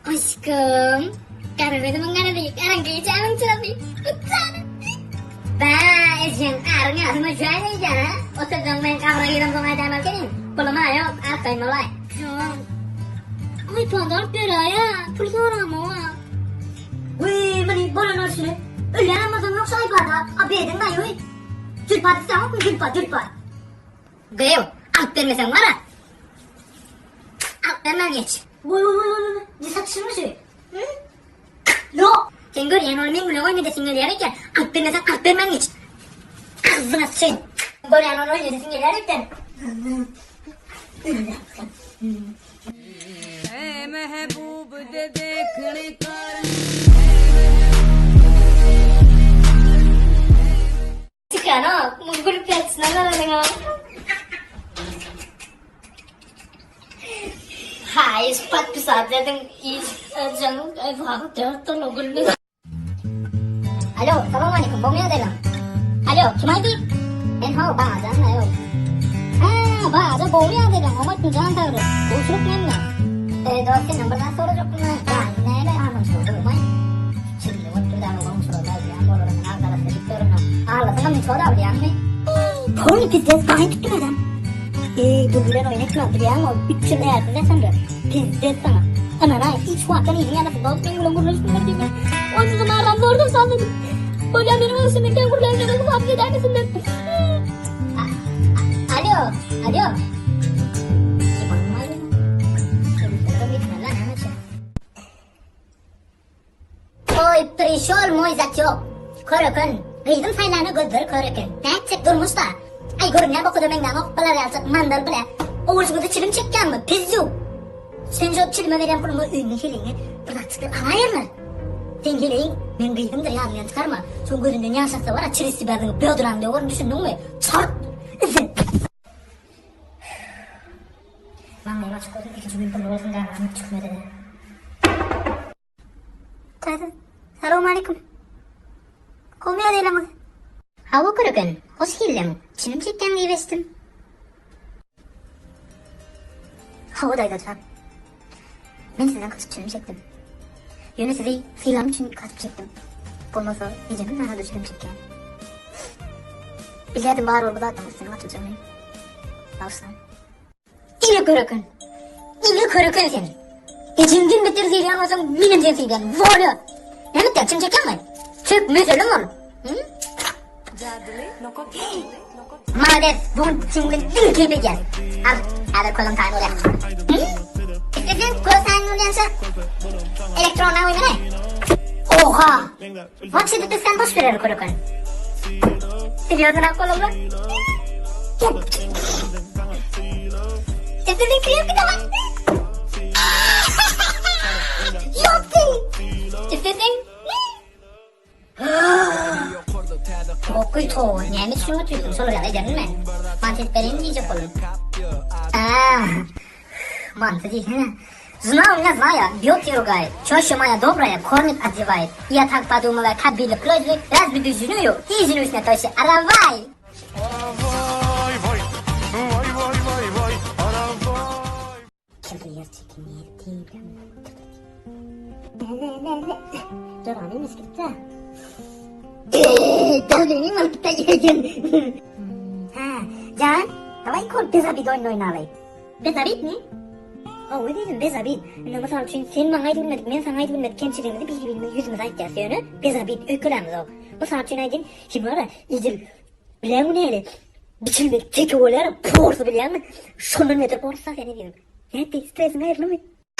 Aşkym, gara gözümiň garasy, garaňky gijäniň çyrasy, uçjany. Bä, ejeň aryň ýadyma düşäýmeýär, a? Otursaň men gabra giremsoň aýdaýmaly ekeniň. Pulum-a ýok, arkaýyn bolaý. Jan, iPad alyp beräý-ä, pul soramok-a. Wiý, muny bolan bolşuny. Ölýänem bolsaň ýok şu iPad-a, a berdiň baý-uý. Jülpat isläňokmy, jülpat, jülpat. Gyýw, alyp bermeseň bar-a. Alyp bermän geç. Woý woý woý woý, ne satyşyňmy şu? Hı? Ýok. Sen görýän ol meň bilen oýun edesiň gelýär eken. Alyp bermeseň alyp bermän geç. Agzyňa sıçaýyn. Görýän ol oýun edesiň gelýär eken. Çykanok, muň gülüp ýatyşyna garalyň-a. Haýyş podpisat ediň iş Alo, salam aleýkum, gowy ýagdaýlaň? Alo, kim aýdy? Men hawa, Babajan aýol. Ha, Babajan gowy ýagdaýlaň, oňatmy jan saglyk, gowçulyk näme? E, dost senden bir zat sorajakdym, janyň näle, adamçylygy gowumaý? Çilli bolup bir däne goňşular aýdýan bolar men agdarasy diýip ýörün. Aglasaňam men çoda bilýäňmi? Polny pizdes baýyn tutdum adam. Eý bu bilen oýun etme bilýäňmi ol 3 ýyl ärsiz ýatandyr. Pizdes saňa. Ynanaý hiç wagtdan yzyň ýalasy dost meň bilen gürleşsinler diýme. Onsuzam aram zordan sazladym. Bolýa meniň ogşum eken gürlänlere gulap edäýmesinler. Alo, alo. Oý prişol moý zatýok. Kör eken. Gyzyň saýlana gözleri kör eken. Nätjek durmuş-da. Aý görünýän bokuda meňzäňok bular ýaljak mandal bile. Owalşyňyzda çilim çekýäňmi? Pizdu. Sen şo çilime berýän puluňa öýüňe heleýiňe bir zatjyklar alaýarlar. Seň heleýiň meň gyzymdyr ýadyňdan çykarma. Şoň gözünden ýaş aksa bar-a çiris siberdiň bödüraň döwerin düşündiňmi? Çort! Izin! Maňlaýym açyk bolsun ikinji gün pully bolsun garnym çykmady-da. Täze. Salowmaleýkim. Gowmy ýagdaýlaryňyz? Hawa köreken, hoş geldiň. Çilim çekýäň diýip eşitdim. Hawa daýzajan. Men sizden gaçyp çilim çekdim. Ýöne sizi sylanym üçin gaçyp çekdim. Bolmasa ejemiň ýanynda çilim çekýän. Bilýärdim barybir bu zatlaryň üstüniň açyljagyny. Bagyşlaň. Diňe köreken. Diňe köreken sen. Ejeňden beter sylaýan bolsaň, menem seni sylaýan. Wolýa. Näme etýäň? Çilim çekýäňmi? Çök, meselem ol. Malades, bu gün seň bilen diňe keýp edýäs. Al, häzir kozaň taýyn bolýar. Isleseň, koza taýyn bolýança elektrondan oýnana. Oha! Wapşe-de sen boş berer köreken. Serýoznyrak bolalma. Isleseň krepki dawa. Ýok Isleseň Okuý towy, näme üçin otyrsyň? Şolar ýaly ederin men. Manty edip bereýinmi diýjek boldum. Ah, manty diýsene. Жена у меня злая, бьет и ругает. Теща моя добрая, кормит, одевает. Я так подумала, кобыла просьбы, разбеду жену и женюсь на тоще. Аравай! Vay vay vay vay vay vay aravay. Jan, daway kol bez obid oýnuny oýnaly. Bez obidmi? Hawa diýdim, bez obid. Indi mysal üçin sen maňa aýdyp bilmedik, men saňa aýdyp bilmedik kemçiligimizi biri-birimize ýüzümize aýtýas, ýöne bez obid öýkelämizok. Mysal üçin aýdyn, kim bar-a, edil Bilýäňmi näli? Biçilmedik teke bolýar, porsy bilýäňmi? Şondan beter porsy sen diýdim. Nätdi, stresiň aýryldymy?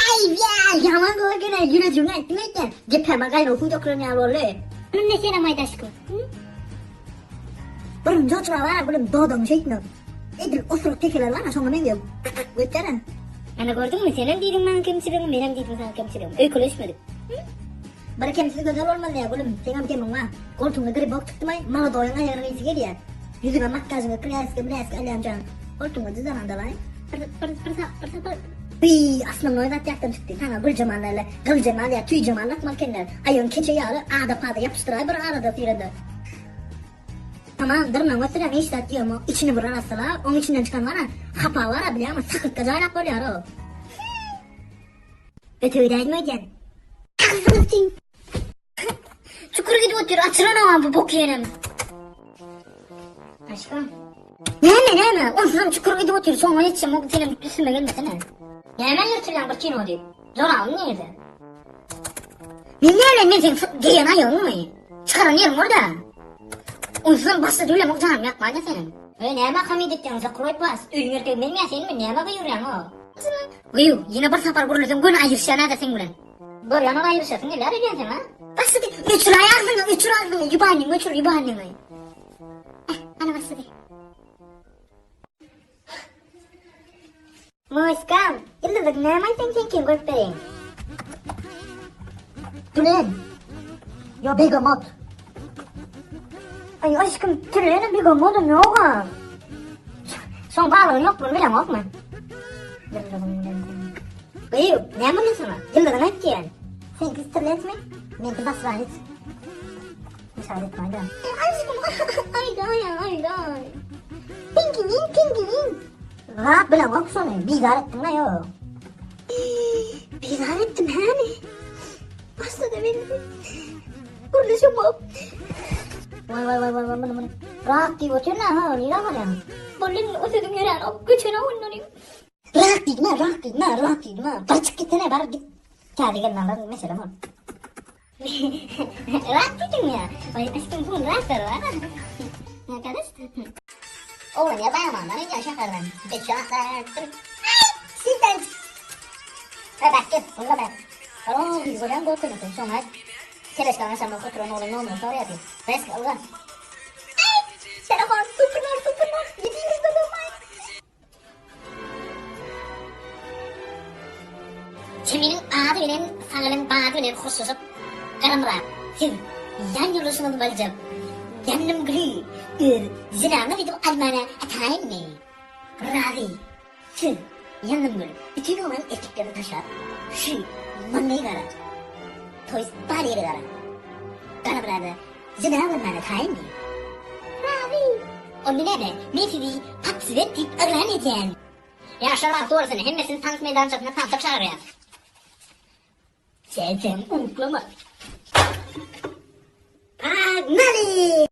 Aý, ýa, ýaman gowy eken-ä, ýürejigiňi aýtdyň öýtýän. Depäme gaýnaw suw dökülen ýaly boldy. Indi senem aýt aşkym. Birinji otura bar-a, gülüm, dodagyňy şeýtme. Edil osuryk tekeler bar-a, şoňa meňzeýär. Ötýär-ä. Ana gördüňmi, senem diýdiň maňa kemçiligimi, menem diýdim saňa kemçiligimi. Öýkeleşmedik. Bir kemsiz gözel bolmaz diýýär, gülüm, seňem kemiň bar. Goltugyňda gribok çykdymaý, molodoýyň aýagynyň ysy gelýär. Ýüzüňe makýažyňy kräska mräska alýan jan. Goltugyňa jyzdanan dalaý. Bir bir bir bir sapar Wiý, aslyňy zat ýatdan çykdy. Saňa Güljemal däl-de, Gyljemal ýa Tüýjemal dakmaly ekenler. Aýagyň keçe ýaly ada-pada ýapyşdyraý bir arada syrada. Tamam, dyrnagyňy ösdürýäň, hiç zat diýemok. Içini bir arassala, oň içinden çykan bar-a, hapa bar-a, bilýäňmi, sakyrtga jaýlap bolýar-ow. Ötegidäýdim öýdýän. Agzyňy sıçayım. Çukur gidip otyr, açylanam bu bok ýenem. Aşkım. Näme, näme? Onsuzam çukur gidip otyr, soňa ýetişem, o senem üstüme gelmesene. Näme ýyrtylýaň bir kino diýip? Jorabyň nirde? Men näme, men seň geýen aýagyňmy? Çykaran ýeriň orda. Onsuzam başda döwlemok janym ýakmaýda seniň. Öý näme hamid etýäň, zakroý pas. Öýüň erkegi menmi ýa senmi? Näme gyýyrýaň o? Gyýw, ýene bir sapar gürleseň göni aýryşýan häzir seň bilen. Bolýan ol aýryşasyň gelýär öýdýän sen ha? Başlady. Öçür agzyňy, öçür agzyňy, ýubanyňy öçür, ýubanyňy. Eh, ana başlady. Moýskam, ýyldyzlyk näme aýtsaň sen kim görüp bereýin. Tülen. Yo begamot. Ay aşkım tülenim begamodum yok ha. Soň balygyň ýoklugyny bileňokmy? Ýyldyzyň bilen. Gyýw, näme boldy saňa? Ýyldyzyňy aýt diýýän. Seňki streletsmi? Meňki zasranec. Müsaade etmäýdä. Aşkym, aýdaý, aýdaý. Pingwin, pingwin. Zat bileňok şony, bizar etdiň-ä ýok. Bizar etdim hämi? Başlady men. Gürleşemok. Waý waý waý waý waý muny muny. Rahat diýip otyryn ha, nirä barýaň? Boldy indi o sözüň ýöränok, göçenok ondan. Rahat diýdim ha, rahat diýdim ha, rahat diýdim ha. Bar çyk gitsene, bar git. Täze gelin alaryn, mesele bol. Rahat diýdim ýa. Waý aşkym bu rahat bar. Näkadaş? Oglan ýa baýamandan ýa şäherden. Beçaklar. Ay, sizden. Bak gel, onda bak. Alo, biz görýän gorkun, şoňa Teleşkanyň aşagynda oturan oglan nomerini soraýardy. Resk ylga. Aý! Telefon, supernar, supernar, 700 dollar. Çemeniň ady bilen saňalyň bady bilen hoşlaşyp, Garamyrat, siz ýan ýoldaşyňyz boljak Gandymgüli öz jenabyňyz edip almana taýynmy? Razy. Siz, Ýangyn bütin oglan erkeklerini taşlap, şu maňlaýy gara, toýs bar ýeri gara, gara byrada jyna bolmana taýynmy? Razy! Onda näme, men sizi patswet diýip yglan edýän! Ýaşlar bagtly bolsun, hemmesini tans meýdançasyna tansa çagyrýas. Sen-sen uklama. Pognaly!